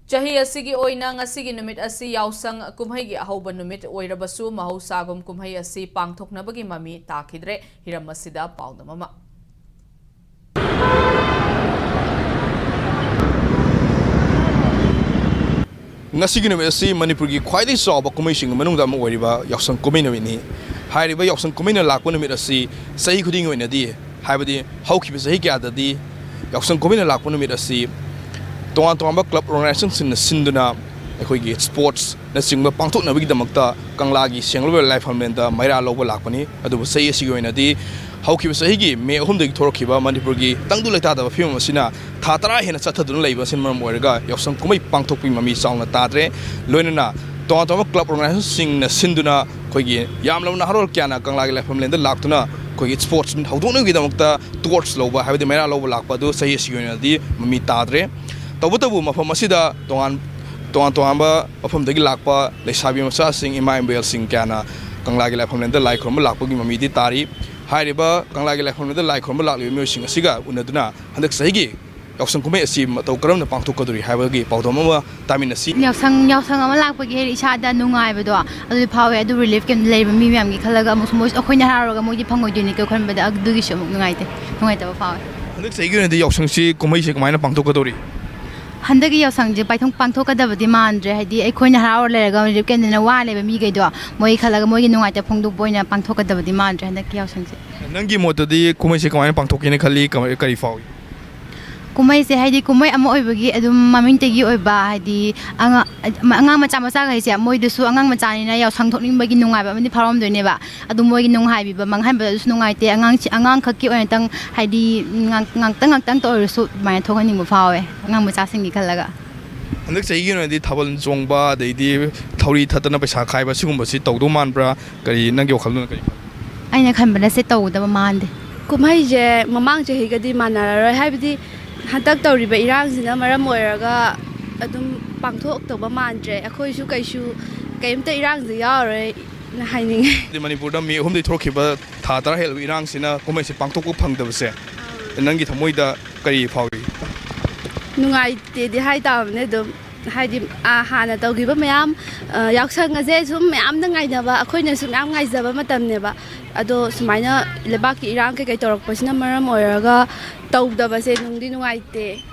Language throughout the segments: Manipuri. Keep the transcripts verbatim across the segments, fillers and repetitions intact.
ꯆꯍꯤ ꯑꯁꯤꯒꯤ ꯑꯣꯏꯅ ꯉꯁꯤꯒꯤ ꯅꯨꯃꯤꯠ ꯑꯁꯤ ꯌꯥꯎꯁꯪ ꯀꯨꯝꯍꯩꯒꯤ ꯑꯍꯧꯕ ꯅꯨꯃꯤꯠ ꯑꯣꯏꯔꯕꯁꯨ, ꯃꯍꯧꯁꯥꯒꯨꯝ ꯀꯨꯝꯍꯩ ꯑꯁꯤ ꯄꯥꯡꯊꯣꯛꯅꯕꯒꯤ ꯃꯃꯤ ꯇꯥꯈꯤꯗ꯭ꯔꯦ꯫ ꯍꯤꯔꯝ ꯑꯁꯤꯗ ꯄꯥꯎꯗꯝ ꯑꯃ꯫ ꯉꯁꯤꯒꯤ ꯅꯨꯃꯤꯠ ꯑꯁꯤ ꯃꯅꯤꯄꯨꯔꯒꯤ ꯈ꯭ꯋꯥꯏꯗꯒꯤ ꯆꯥꯎꯕ ꯀꯨꯝꯍꯩꯁꯤꯡꯒꯤ ꯃꯅꯨꯡꯗ ꯑꯃ ꯑꯣꯏꯔꯤꯕ ꯌꯥꯎꯁꯪ ꯀꯨꯝꯍꯩ ꯅꯨꯃꯤꯠꯅꯤ꯫ ꯍꯥꯏꯔꯤꯕ ꯌꯥꯎꯁꯪ ꯀꯨꯝꯍꯩꯅ ꯂꯥꯛꯄ ꯅꯨꯃꯤꯠ ꯑꯁꯤ ꯆꯍꯤ ꯈꯨꯗꯤꯡꯒꯤ ꯑꯣꯏꯅꯗꯤ, ꯍꯥꯏꯕꯗꯤ ꯍꯧꯈꯤꯕ ꯆꯍꯤ ꯀꯌꯥꯗꯗꯤ ꯌꯥꯎꯁꯪ ꯀꯨꯝꯍꯩꯅ ꯂꯥꯛꯄ ꯅꯨꯃꯤꯠ ꯑꯁꯤ ꯇꯣꯉꯥꯟ ꯇꯣꯉꯥꯟꯕ club organizationꯁꯤꯡꯅ ꯁꯤꯟꯗꯨꯅ ꯑꯩꯈꯣꯏꯒꯤ sportsꯅꯆꯤꯡꯕ ꯄꯥꯡꯊꯣꯛꯅꯕꯒꯤꯗꯃꯛꯇ ꯀꯪꯂꯥꯒꯤ ꯁꯦꯡꯂꯕ ꯂꯥꯏꯐꯝꯂꯦꯟꯗ ꯃꯩꯔꯥ ꯂꯧꯕ ꯂꯥꯛꯄꯅꯤ꯫ ꯑꯗꯨꯕꯨ ꯆꯍꯤ ꯑꯁꯤꯒꯤ ꯑꯣꯏꯅꯗꯤ ꯍꯧꯈꯤꯕ ꯆꯍꯤꯒꯤ ꯃꯦ ꯑꯍꯨꯝꯗꯒꯤ ꯊꯣꯔꯛꯈꯤꯕ ꯃꯅꯤꯄꯨꯔꯒꯤ ꯇꯪꯗꯨ ꯂꯩꯇꯥꯗꯕ ꯐꯤꯕꯝ ꯑꯁꯤꯅ ꯊꯥ ꯇꯔꯥ ꯍꯦꯟꯅ ꯆꯠꯊꯗꯨꯅ ꯂꯩꯕ ꯑꯁꯤꯅ ꯃꯔꯝ ꯑꯣꯏꯔꯒ ꯌꯥꯎꯁꯪ ꯀꯨꯝꯍꯩ ꯄꯥꯡꯊꯣꯛꯄꯒꯤ ꯃꯃꯤ ꯆꯥꯎꯅ ꯇꯥꯗ꯭ꯔꯦ꯫ ꯂꯣꯏꯅꯅ ꯇꯣꯉꯥꯟ ꯇꯣꯉꯥꯟꯕ club organizationꯁꯤꯡꯅ ꯁꯤꯟꯗꯨꯅ ꯑꯩꯈꯣꯏꯒꯤ ꯌꯥꯝꯂꯕ ꯅꯍꯥꯔꯣꯜ ꯀꯌꯥꯅ ꯀꯪꯂꯥꯒꯤ ꯂꯥꯏꯐꯝꯂꯦꯟꯗ ꯂꯥꯛꯇꯨꯅ ꯑꯩꯈꯣꯏꯒꯤ sports ꯍꯧꯗꯣꯛꯅꯕꯒꯤꯗꯃꯛꯇ torch ꯂꯧꯕ, ꯍꯥꯏꯕꯗꯤ ꯃꯩꯔꯥ ꯂꯧꯕ ꯂꯥꯛꯄ ꯑꯗꯨ ꯆꯍꯤ ꯑꯁꯤꯒꯤ ꯑꯣꯏꯅꯗꯤ ꯃꯃꯤ ꯇꯥꯗ꯭ꯔꯦ꯫ ꯇꯧꯕꯇꯕꯨ ꯃꯐꯝ ꯑꯁꯤꯗ ꯇꯣꯉꯥꯟ, ꯇꯣꯉꯥꯟ ꯇꯣꯉꯥꯟꯕ ꯃꯐꯝꯗꯒꯤ ꯂꯥꯛꯄ ꯂꯩꯁꯥꯕꯤ ꯃꯆꯥꯁꯤꯡ, ꯏꯃꯥ ꯏꯕꯦꯜꯁꯤꯡ ꯀꯌꯥꯅ ꯀꯪꯂꯥꯒꯤ ꯂꯥꯏꯐꯝꯂꯦꯟꯗ ꯂꯥꯏ ꯈꯨꯔꯨꯝꯕ ꯂꯥꯛꯄꯒꯤ ꯃꯃꯤꯗꯤ ꯇꯥꯔꯤ꯫ ꯍꯥꯏꯔꯤꯕ ꯀꯪꯂꯥꯒꯤ ꯂꯥꯏꯐꯝꯂꯦꯟꯗ ꯂꯥꯏ ꯈꯨꯔꯨꯝꯕ ꯂꯥꯛꯂꯤꯕ ꯃꯤꯑꯣꯏꯁꯤꯡ ꯑꯁꯤꯒ ꯎꯅꯗꯨꯅ ꯍꯟꯗꯛ ꯆꯍꯤꯒꯤ ꯌꯥꯎꯁꯪ ꯀꯨꯝꯍꯩ ꯑꯁꯤ ꯃꯇꯧ ꯀꯔꯝꯅ ꯄꯥꯡꯊꯣꯛꯀꯗꯧꯔꯤ ꯍꯥꯏꯕꯒꯤ ꯄꯥꯎꯗꯝ ꯑꯃ ꯇꯥꯃꯤꯟꯅꯁꯤ꯫ ꯌꯥꯎꯁꯪ, ꯌꯥꯎꯁꯪ ꯑꯃ ꯂꯥꯛꯄꯒꯤ ꯍꯥꯏꯗꯤ ꯏꯁꯥꯗ ꯅꯨꯡꯉꯥꯏꯕꯗꯣ ꯑꯗꯨꯗꯤ ꯐꯥꯎꯋꯦ꯫ ꯑꯗꯨ relief camp ꯂꯩꯔꯤꯕ ꯃꯤ ꯃꯌꯥꯝꯒꯤ ꯈꯜꯂꯒ ꯑꯃꯨꯛꯁꯨ ꯃꯣꯏ, ꯑꯩꯈꯣꯏꯅ ꯍꯔꯥꯎꯔꯒ ꯃꯣꯏꯗꯤ ꯐꯪꯉꯣꯏꯗꯣꯏꯅꯤꯀꯣ ꯈꯟꯕꯗ ꯑꯗꯨꯒꯤꯁꯨ ꯑꯃꯨꯛ ꯅꯨꯡꯉꯥꯏꯇꯦ, ꯅꯨꯡꯉꯥꯏꯇꯕ ꯐꯥꯎꯋꯦ꯫ ꯍꯟꯗꯛ ꯆꯍꯤꯒꯤ ꯑꯣꯏꯅꯗꯤ ꯌꯥꯎꯁꯪꯁꯤ ꯀꯨꯝꯍꯩꯁꯦ ꯀꯃꯥꯏꯅ ꯄꯥꯡꯊꯣꯛꯀꯗꯧꯔꯤ? ꯍꯟꯗꯛꯀꯤ ꯌꯥꯎꯁꯪꯁꯦ ꯄꯥꯏꯊꯣꯡ-, ꯄꯥꯡꯊꯣꯛꯀꯗꯕꯗꯤ ꯃꯥꯟꯗ꯭ꯔꯦ꯫ ꯍꯥꯏꯗꯤ ꯑꯩꯈꯣꯏꯅ ꯍꯔꯥꯎꯔ ꯂꯩꯔꯒ relief camp ꯅ ꯋꯥ ꯂꯩꯕ ꯃꯤꯈꯩꯗꯣ ꯃꯣꯏ ꯈꯜꯂꯒ ꯃꯣꯏꯒꯤ ꯅꯨꯡꯉꯥꯏꯇꯕ ꯐꯣꯡꯗꯣꯛꯄ ꯑꯣꯏꯅ ꯄꯥꯡꯊꯣꯛꯀꯗꯕꯗꯤ ꯃꯥꯟꯗ꯭ꯔꯦ ꯍꯟꯗꯛꯀꯤ ꯌꯥꯎꯁꯪꯁꯦ꯫ ꯅꯪꯒꯤ ꯃꯣꯠꯇꯗꯤ ꯀꯨꯝꯍꯩꯁꯦ ꯀꯃꯥꯏꯅ ꯄꯥꯡꯊꯣꯛꯀꯦꯅ ꯈꯜꯂꯤ? ꯀꯃꯥꯏ-, ꯀꯔꯤ ꯐꯥꯎꯏ? ꯀꯨꯝꯍꯩꯁꯦ ꯍꯥꯏꯗꯤ ꯀꯨꯝꯍꯩ ꯑꯃ ꯑꯣꯏꯕꯒꯤ ꯑꯗꯨꯝ ꯃꯃꯤꯡꯇꯒꯤ ꯑꯣꯏꯕ ꯍꯥꯏꯗꯤ ꯑꯉꯥ-, ꯑꯉꯥꯡ ꯃꯆꯥ ꯃꯆꯥꯈꯩꯁꯦ ꯃꯣꯏꯗꯁꯨ ꯑꯉꯥꯡ ꯃꯆꯥꯅꯤꯅ ꯌꯥꯎꯁꯪ ꯊꯣꯛꯅꯤꯡꯕꯒꯤ ꯅꯨꯡꯉꯥꯏꯕ ꯑꯃꯗꯤ ꯐꯥꯎꯔꯝꯗꯣꯏꯅꯦꯕ꯫ ꯑꯗꯨ ꯃꯣꯏꯒꯤ ꯅꯨꯡꯉꯥꯏꯕꯤꯕ ꯃꯥꯡꯍꯟꯕꯗꯁꯨ ꯅꯨꯡꯉꯥꯏꯇꯦ꯫ ꯑꯉꯥꯡꯁꯤ-, ꯑꯉꯥꯡꯈꯛꯀꯤ ꯑꯣꯏꯅꯇꯪ ꯍꯥꯏꯗꯤ ꯉꯥꯛ-, ꯉꯥꯛꯇꯪ ꯉꯥꯛꯇꯪꯇ ꯑꯣꯏꯔꯁꯨ ꯑꯗꯨꯃꯥꯏꯅ ꯊꯣꯛꯍꯟꯅꯤꯡꯕ ꯐꯥꯎꯋꯦ ꯑꯉꯥꯡ ꯃꯆꯥꯁꯤꯡꯒꯤ ꯈꯜꯂꯒ꯫ ꯍꯟꯗꯛ ꯆꯍꯤꯒꯤ ꯑꯣꯏꯅꯗꯤ ꯊꯥꯕꯜ ꯆꯣꯡꯕ, ꯑꯗꯩꯗꯤ ꯊꯧꯔꯤ ꯊꯠꯇꯅ ꯄꯩꯁꯥ ꯈꯥꯏꯕ, ꯁꯤꯒꯨꯝꯕꯁꯤ ꯇꯧꯗꯧ ꯃꯥꯟꯕ꯭ꯔꯥ? ꯀꯔꯤ, ꯅꯪꯒꯤ ꯋꯥꯈꯜꯗꯨꯅ ꯀꯔꯤ ꯈꯜꯂꯤ? ꯑꯩꯅ ꯈꯟꯕꯗ ꯁꯤ ꯇꯧꯒꯗꯕ ꯃꯥꯟꯗꯦ꯫ ꯀꯨꯝꯍꯩꯁꯦ ꯃꯃꯥꯡ ꯆꯍꯤꯒꯗꯤ ꯃꯥꯟꯅꯔꯔꯣꯏ, ꯍꯥꯏꯕꯗꯤ ꯍꯟꯗꯛ ꯇꯧꯔꯤꯕ ꯏꯔꯥꯡꯁꯤꯅ ꯃꯔꯝ ꯑꯣꯏꯔꯒ ꯑꯗꯨꯝ ꯄꯥꯡꯊꯣꯛꯇꯧꯕ ꯃꯥꯟꯗ꯭ꯔꯦ꯫ ꯑꯩꯈꯣꯏꯁꯨ ꯀꯩꯁꯨ ꯀꯩꯝꯇ ꯏꯔꯥꯡꯁꯦ ꯌꯥꯎꯔꯔꯣꯏꯅ ꯍꯥꯏꯅꯤꯡꯉꯦ꯫ ꯍꯥꯏꯗꯤ ꯃꯅꯤꯄꯨꯔꯗ ꯃꯦ ꯑꯍꯨꯝꯗꯒꯤ ꯊꯣꯛꯈꯤꯕ ꯊꯥ ꯇꯔꯥ ꯍꯦꯜꯂꯕ ꯏꯔꯥꯡꯁꯤꯅ ꯀꯨꯝꯍꯩꯁꯦ ꯄꯥꯡꯊꯣꯛꯄ ꯐꯪꯗꯕꯁꯦ ꯅꯪꯒꯤ ꯊꯃꯣꯏꯗ ꯀꯔꯤ ꯐꯥꯎꯏ? ꯅꯨꯡꯉꯥꯏꯇꯦꯗꯤ ꯍꯥꯏ ꯇꯥꯕꯅꯦ ꯑꯗꯨꯝ꯫ ꯍꯥꯏꯗꯤ, ꯑ, ꯍꯥꯟꯅ ꯇꯧꯈꯤꯕ ꯃꯌꯥꯝ, ꯑ, ꯌꯥꯎꯁꯪ ꯑꯁꯦ ꯁꯨꯝ ꯃꯌꯥꯝꯅ ꯉꯥꯏꯅꯕ, ꯑꯩꯈꯣꯏꯅꯁꯨ ꯃꯌꯥꯝ ꯉꯥꯏꯖꯕ ꯃꯇꯝꯅꯦꯕ꯫ ꯑꯗꯣ ꯁꯨꯃꯥꯏꯅ ꯂꯩꯕꯥꯛꯀꯤ ꯏꯔꯥꯡ ꯀꯩꯀꯩ ꯇꯧꯔꯛꯄꯁꯤꯅ ꯃꯔꯝ ꯑꯣꯏꯔꯒ ꯇꯧꯗꯕꯁꯦ ꯅꯨꯡꯗꯤ ꯅꯨꯡꯉꯥꯏꯇꯦ꯫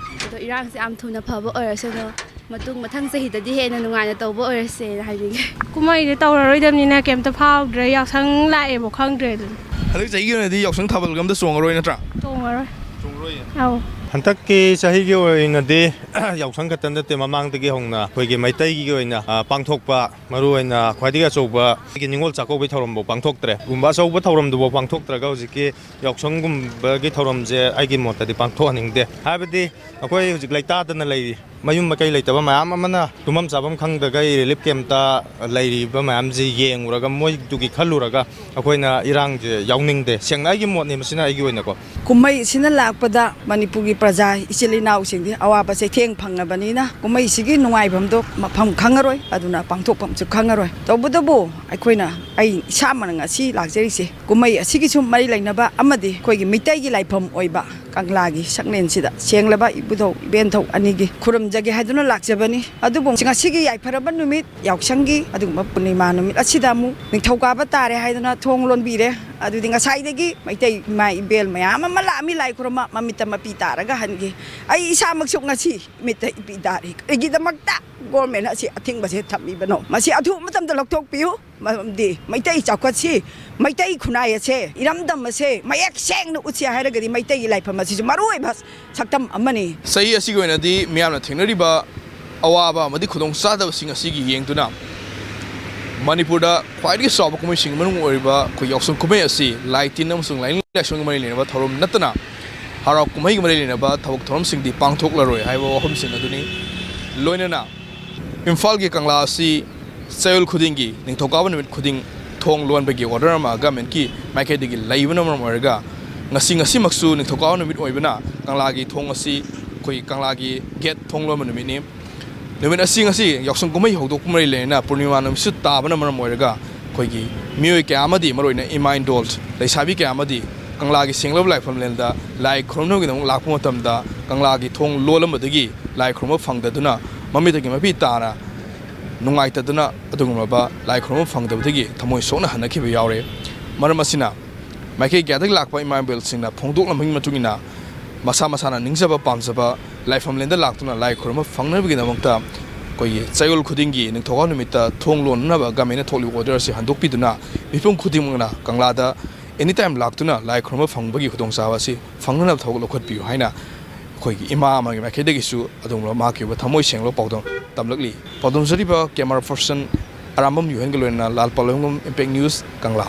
ꯑꯗꯣ ꯏꯔꯥꯡꯁꯦ ꯌꯥꯝ ꯊꯨꯅ ꯐꯕ ꯑꯣꯏꯔꯁꯅꯨ꯫ ꯃꯇꯨꯡ ꯃꯊꯪ ꯆꯍꯤꯗꯗꯤ ꯍꯦꯟꯅ ꯅꯨꯡꯉꯥꯏꯅ ꯇꯧꯕ ꯑꯣꯏꯔꯁꯦꯅ ꯍꯥꯏꯅꯤꯡꯉꯦ꯫ ꯀꯨꯝꯍꯩꯗꯤ ꯇꯧꯔꯔꯣꯏꯗꯕꯅꯤꯅ ꯀꯩꯝꯇ ꯐꯥꯎꯗ꯭ꯔꯦ, ꯌꯥꯎꯁꯪ ꯂꯥꯛꯑꯦꯕꯨ ꯈꯪꯗ꯭ꯔꯦ ꯑꯗꯨꯅꯤ꯫ ꯍꯟꯗꯛ ꯆꯍꯤꯒꯤ ꯑꯣꯏꯅꯗꯤ ꯌꯥꯎꯁꯪ ꯊꯥꯕꯜꯒ ꯑꯝꯇ ꯆꯣꯡꯉꯔꯣꯏ ꯅꯠꯇ꯭ꯔꯥ? ꯆꯣꯡꯉꯔꯣꯏ꯫ ꯆꯣꯡꯉꯔꯣꯏꯌꯦ꯫ ꯑꯧ꯫ ꯍꯟꯗꯛꯀꯤ ꯆꯍꯤꯒꯤ ꯑꯣꯏꯅꯗꯤ ꯌꯥꯎꯁꯪ ꯈꯛꯇ ꯅꯠꯇꯦ, ꯃꯃꯥꯡꯗꯒꯤ ꯍꯧꯅ ꯑꯩꯈꯣꯏꯒꯤ ꯃꯩꯇꯩꯒꯤ ꯑꯣꯏꯅ, ꯑ, ꯄꯥꯡꯊꯣꯛꯄ, ꯃꯔꯨꯑꯣꯏꯅ ꯈ꯭ꯋꯥꯏꯗꯒꯤ ꯑꯆꯧꯕ ꯑꯩꯈꯣꯏꯒꯤ ꯅꯤꯉꯣꯜ ꯆꯥꯛꯀꯧꯕꯒꯤ ꯊꯧꯔꯝꯐꯥꯎ ꯄꯥꯡꯊꯣꯛꯇ꯭ꯔꯦ꯫ ꯒꯨꯝꯕ ꯑꯆꯧꯕ ꯊꯧꯔꯝꯗꯨꯐꯥꯎ ꯄꯥꯡꯊꯣꯛꯇ꯭ꯔꯒ ꯍꯧꯖꯤꯛꯀꯤ ꯌꯥꯎꯁꯪꯒꯨꯝꯕꯒꯤ ꯊꯧꯔꯝꯁꯦ ꯑꯩꯒꯤ ꯃꯣꯠꯇꯗꯤ ꯄꯥꯡꯊꯣꯛꯍꯟꯅꯤꯡꯗꯦ꯫ ꯍꯥꯏꯕꯗꯤ ꯑꯩꯈꯣꯏ ꯍꯧꯖꯤꯛ ꯂꯩꯇꯥꯗꯅ ꯂꯩꯔꯤ꯫ ꯃꯌꯨꯝ ꯃꯀꯩ ꯂꯩꯇꯕ ꯃꯌꯥꯝ ꯑꯃꯅ ꯇꯨꯝꯐꯝ ꯆꯥꯐꯝ ꯈꯪꯗꯈꯩ ꯔꯤꯂꯤꯐ ꯀꯦꯝꯞꯇ ꯂꯩꯔꯤꯕ ꯃꯌꯥꯝꯁꯤ ꯌꯦꯡꯉꯨꯔꯒ ꯃꯣꯏꯗꯨꯒꯤ ꯈꯜꯂꯨꯔꯒ ꯑꯩꯈꯣꯏꯅ ꯏꯔꯥꯡꯁꯦ ꯌꯥꯎꯅꯤꯡꯗꯦ꯫ ꯁꯦꯡꯅ ꯑꯩꯒꯤ ꯃꯣꯠꯅꯤ ꯃꯁꯤꯅ ꯑꯩꯒꯤ ꯑꯣꯏꯅꯀꯣ꯫ ꯀꯨꯝꯍꯩ ꯑꯁꯤꯅ ꯂꯥꯛꯄꯗ ꯃꯅꯤꯄꯨꯔꯒꯤ ꯄ꯭ꯔꯖꯥ ꯏꯆꯤꯜ ꯏꯅꯥꯎꯁꯤꯡꯗꯤ ꯑꯋꯥꯕ ꯆꯩꯊꯦꯡ ꯐꯪꯉꯕꯅꯤꯅ ꯀꯨꯝꯍꯩꯁꯤꯒꯤ ꯅꯨꯡꯉꯥꯏꯐꯝꯗꯣ ꯃꯐꯝ ꯈꯪꯉꯔꯣꯏ, ꯑꯗꯨꯅ ꯄꯥꯡꯊꯣꯛꯐꯝꯁꯨ ꯈꯪꯉꯔꯣꯏ꯫ ꯇꯧꯕꯇꯕꯨ ꯑꯩꯈꯣꯏꯅ, ꯑꯩ ꯏꯁꯥꯃꯛꯅ ꯉꯁꯤ ꯂꯥꯛꯆꯔꯤꯁꯦ ꯀꯨꯝꯍꯩ ꯑꯁꯤꯒꯤꯁꯨ ꯃꯔꯤ ꯂꯩꯅꯕ ꯑꯃꯗꯤ ꯑꯩꯈꯣꯏꯒꯤ ꯃꯤꯇꯩꯒꯤ ꯂꯥꯏꯐꯝ ꯑꯣꯏꯕ ꯀꯪꯂꯥꯒꯤ ꯁꯛꯂꯦꯟꯁꯤꯗ ꯁꯦꯡꯂꯕ ꯏꯕꯨꯙꯧ ꯏꯕꯦꯟꯊꯧ ꯑꯅꯤꯒꯤ ꯈꯨꯔꯨꯝꯖꯒꯦ ꯍꯥꯏꯗꯨꯅ ꯂꯥꯛꯆꯕꯅꯤ꯫ ꯑꯗꯨꯕꯨ ꯉꯁꯤꯒꯤ ꯌꯥꯏꯐꯔꯕ ꯅꯨꯃꯤꯠ, ꯌꯥꯎꯁꯪꯒꯤ ꯑꯗꯨꯒꯨꯝꯕ ꯄꯨꯔꯅꯤꯃꯥ ꯅꯨꯃꯤꯠ ꯑꯁꯤꯗ ꯑꯃꯨꯛ ꯅꯤꯡꯊꯧꯀꯥꯕ ꯇꯥꯔꯦ ꯍꯥꯏꯗꯨꯅ ꯊꯣꯡ ꯂꯣꯟꯕꯤꯔꯦ꯫ ꯑꯗꯨꯗꯤ ꯉꯁꯥꯏꯗꯒꯤ ꯃꯩꯇꯩ ꯏꯃꯥ ꯏꯕꯦꯜ ꯃꯌꯥꯝ ꯑꯃ ꯂꯥꯛꯑꯝꯃꯤ ꯂꯥꯏ ꯈꯨꯔꯨꯝꯕ, ꯃꯃꯤꯠꯇ ꯃꯄꯤ ꯇꯥꯔꯒ ꯍꯟꯈꯤ꯫ ꯑꯩ ꯏꯁꯥꯃꯛꯁꯨ ꯉꯁꯤ ꯃꯤꯠꯇ ꯏꯄꯤ ꯇꯥꯔꯤ꯫ ꯀꯔꯤꯒꯤꯗꯃꯛꯇ ꯒꯣꯔꯃꯦꯟ ꯑꯁꯤ ꯑꯊꯤꯡꯕꯁꯦ ꯊꯝꯃꯤꯕꯅꯣ? ꯃꯁꯤ ꯑꯊꯨꯕ ꯃꯇꯝꯗ ꯂꯧꯊꯣꯛꯄꯤꯌꯨ꯫ ꯃꯔꯝꯗꯤ ꯃꯩꯇꯩ ꯆꯥꯎꯈꯠꯁꯤ, ꯃꯩꯇꯩ ꯈꯨꯟꯅꯥꯏ ꯑꯁꯦ, ꯏꯔꯝꯗꯝ ꯑꯁꯦ ꯃꯌꯦꯛ ꯁꯦꯡꯅ ꯎꯠꯁꯤ ꯍꯥꯏꯔꯒꯗꯤ ꯃꯩꯇꯩꯒꯤ ꯂꯥꯏꯐꯝ ꯑꯁꯤꯁꯨ ꯃꯔꯨꯑꯣꯏꯕ ꯁꯛꯇꯝ ꯑꯃꯅꯤ꯫ ꯆꯍꯤ ꯑꯁꯤꯒꯤ ꯑꯣꯏꯅꯗꯤ ꯃꯤꯌꯥꯝꯅ ꯊꯦꯡꯅꯔꯤꯕ ꯑꯋꯥꯕ ꯑꯃꯗꯤ ꯈꯨꯗꯣꯡꯆꯥꯗꯕꯁꯤꯡ ꯑꯁꯤꯒꯤ ꯌꯦꯡꯗꯨꯅ ꯃꯅꯤꯄꯨꯔꯗ ꯈ꯭ꯋꯥꯏꯗꯒꯤ ꯆꯥꯎꯕ ꯀꯨꯝꯍꯩꯁꯤꯡꯒꯤ ꯃꯅꯨꯡ ꯑꯣꯏꯔꯤꯕ ꯑꯩꯈꯣꯏ ꯌꯥꯎꯁꯪ ꯀꯨꯝꯍꯩ ꯑꯁꯤ ꯂꯥꯏ ꯇꯤꯟ ꯑꯃꯁꯨꯡ ꯂꯥꯏꯅꯤꯡ ꯂꯥꯏꯁꯣꯟꯒ ꯃꯔꯤ ꯂꯩꯅꯕ ꯊꯧꯔꯝ ꯅꯠꯇꯅ ꯍꯔꯥꯎ ꯀꯨꯝꯍꯩꯒ ꯃꯔꯤ ꯂꯩꯅꯕ ꯊꯕꯛ ꯊꯧꯔꯝꯁꯤꯡꯗꯤ ꯄꯥꯡꯊꯣꯛꯂꯔꯣꯏ ꯍꯥꯏꯕ ꯋꯥꯐꯝꯁꯤꯡ ꯑꯗꯨꯅꯤ꯫ ꯂꯣꯏꯅꯅ ꯏꯝꯐꯥꯜꯒꯤ ꯀꯪꯂꯥ ꯑꯁꯤ ꯆꯌꯣꯜ ꯈꯨꯗꯤꯡꯒꯤ ꯅꯤꯡꯊꯧꯀꯥꯕ ꯅꯨꯃꯤꯠ ꯈꯨꯗꯤꯡ ꯊꯣꯡ ꯂꯣꯟꯕꯒꯤ ꯑꯣꯔꯗꯔ ꯑꯃ ꯒꯃꯦꯟꯠꯀꯤ ꯃꯥꯏꯀꯩꯗꯒꯤ ꯂꯩꯕꯅ ꯃꯔꯝ ꯑꯣꯏꯔꯒ ꯉꯁꯤ, ꯉꯁꯤꯃꯛꯁꯨ ꯅꯤꯡꯊꯧꯀꯥꯕ ꯅꯨꯃꯤꯠ ꯑꯣꯏꯕꯅ ꯀꯪꯂꯥꯒꯤ ꯊꯣꯡ ꯑꯁꯤ, ꯑꯩꯈꯣꯏ ꯀꯪꯂꯥꯒꯤ ꯒꯦꯠ ꯊꯣꯡ ꯂꯣꯟꯕ ꯅꯨꯃꯤꯠꯅꯤ꯫ ꯅꯨꯃꯤꯠ ꯑꯁꯤ ꯉꯁꯤ ꯌꯥꯎꯁꯪ ꯀꯨꯝꯍꯩ ꯍꯧꯗꯣꯛꯄ ꯃꯔꯤ ꯂꯩꯅꯅ ꯄꯨꯔꯅꯤꯃꯥ ꯅꯨꯃꯤꯠꯁꯨ ꯇꯥꯕꯅ ꯃꯔꯝ ꯑꯣꯏꯔꯒ ꯑꯩꯈꯣꯏꯒꯤ ꯃꯤꯑꯣꯏ ꯀꯌꯥ ꯑꯃꯗꯤ, ꯃꯔꯨꯑꯣꯏꯅ ꯏꯃꯥ ꯏꯟꯗꯣꯜ, ꯂꯩꯁꯥꯕꯤ ꯀꯌꯥ ꯑꯃꯗꯤ ꯀꯪꯂꯥꯒꯤ ꯁꯦꯡꯂꯕ ꯂꯥꯏꯐꯝꯂꯦꯟꯗ ꯂꯥꯏ ꯈꯨꯔꯨꯝꯅꯕꯒꯤꯗꯃꯛ ꯂꯥꯛꯄ ꯃꯇꯝꯗ ꯀꯪꯂꯥꯒꯤ ꯊꯣꯡ ꯂꯣꯜꯂꯝꯕꯗꯒꯤ ꯂꯥꯏ ꯈꯨꯔꯨꯝꯕ ꯐꯪꯗꯗꯨꯅ ꯃꯃꯤꯠꯇꯒꯤ ꯃꯄꯤ ꯇꯥꯅ ꯅꯨꯡꯉꯥꯏꯇꯗꯨꯅ ꯑꯗꯨꯒꯨꯝꯂꯕ ꯂꯥꯏ ꯈꯨꯔꯨꯝꯕ ꯐꯪꯗꯕꯗꯒꯤ ꯊꯃꯣꯏ ꯁꯣꯛꯅ ꯍꯟꯅꯈꯤꯕ ꯌꯥꯎꯔꯦ꯫ ꯃꯔꯝ ꯑꯁꯤꯅ ꯃꯥꯏꯀꯩ ꯀꯌꯥꯗꯒꯤ ꯂꯥꯛꯄ ꯏꯃꯥ ꯏꯕꯦꯜꯁꯤꯡꯅ ꯐꯣꯡꯗꯣꯛꯂꯝꯕꯒꯤ ꯃꯇꯨꯡ ꯏꯟꯅ, ꯃꯁꯥ ꯃꯁꯥꯅ ꯅꯤꯡꯖꯕ ꯄꯥꯝꯖꯕ ꯂꯥꯏꯐꯝꯂꯦꯟꯗ ꯂꯥꯛꯇꯨꯅ ꯂꯥꯏ ꯈꯨꯔꯨꯝꯕ ꯐꯪꯅꯕꯒꯤꯗꯃꯛꯇ ꯑꯩꯈꯣꯏꯒꯤ ꯆꯌꯣꯜ ꯈꯨꯗꯤꯡꯒꯤ ꯅꯤꯡꯊꯧꯀꯥꯕ ꯅꯨꯃꯤꯠꯇ ꯊꯣꯡ ꯂꯣꯟꯅꯅꯕ ꯒꯃꯦꯟꯅ ꯊꯣꯛꯂꯤꯕ ꯑꯣꯔꯗꯔ ꯑꯁꯤ ꯍꯟꯗꯣꯛꯄꯤꯗꯨꯅ, ꯃꯤꯄꯨꯝ ꯈꯨꯗꯤꯡꯃꯛꯅ ꯀꯪꯂꯥꯗ ꯑꯦꯅꯤ ꯇꯥꯏꯝ ꯂꯥꯛꯇꯨꯅ ꯂꯥꯏ ꯈꯨꯔꯨꯝꯕ ꯐꯪꯕꯒꯤ ꯈꯨꯗꯣꯡꯆꯥꯕ ꯑꯁꯤ ꯐꯪꯅꯅꯕ ꯊꯕꯛ ꯂꯧꯈꯠꯄꯤꯌꯨ ꯍꯥꯏꯅ ꯑꯩꯈꯣꯏꯒꯤ ꯏꯃꯥ ꯑꯃꯒꯤ ꯃꯥꯏꯀꯩꯗꯒꯤꯁꯨ ꯑꯗꯨꯒꯨꯝꯂꯕ ꯃꯍꯥꯛꯀꯤ ꯑꯣꯏꯕ ꯊꯃꯣꯏ ꯁꯦꯡꯂꯕ ꯄꯥꯎꯗꯝ ꯇꯝꯂꯛꯂꯤ꯫ ꯄꯥꯎꯗꯝꯖꯔꯤꯕ ꯀꯦꯃꯦꯔꯥ ꯄꯔꯁꯟ ꯑꯔꯥꯝꯕꯝ ꯌꯨꯍꯦꯟꯒ ꯂꯣꯏꯅꯅ ꯂꯥꯜ ꯄꯥꯂꯣꯏꯃꯒꯨꯝ, ꯏꯝꯄꯦꯛ ꯅ꯭ꯌꯨꯁ, ꯀꯪꯂꯥ꯫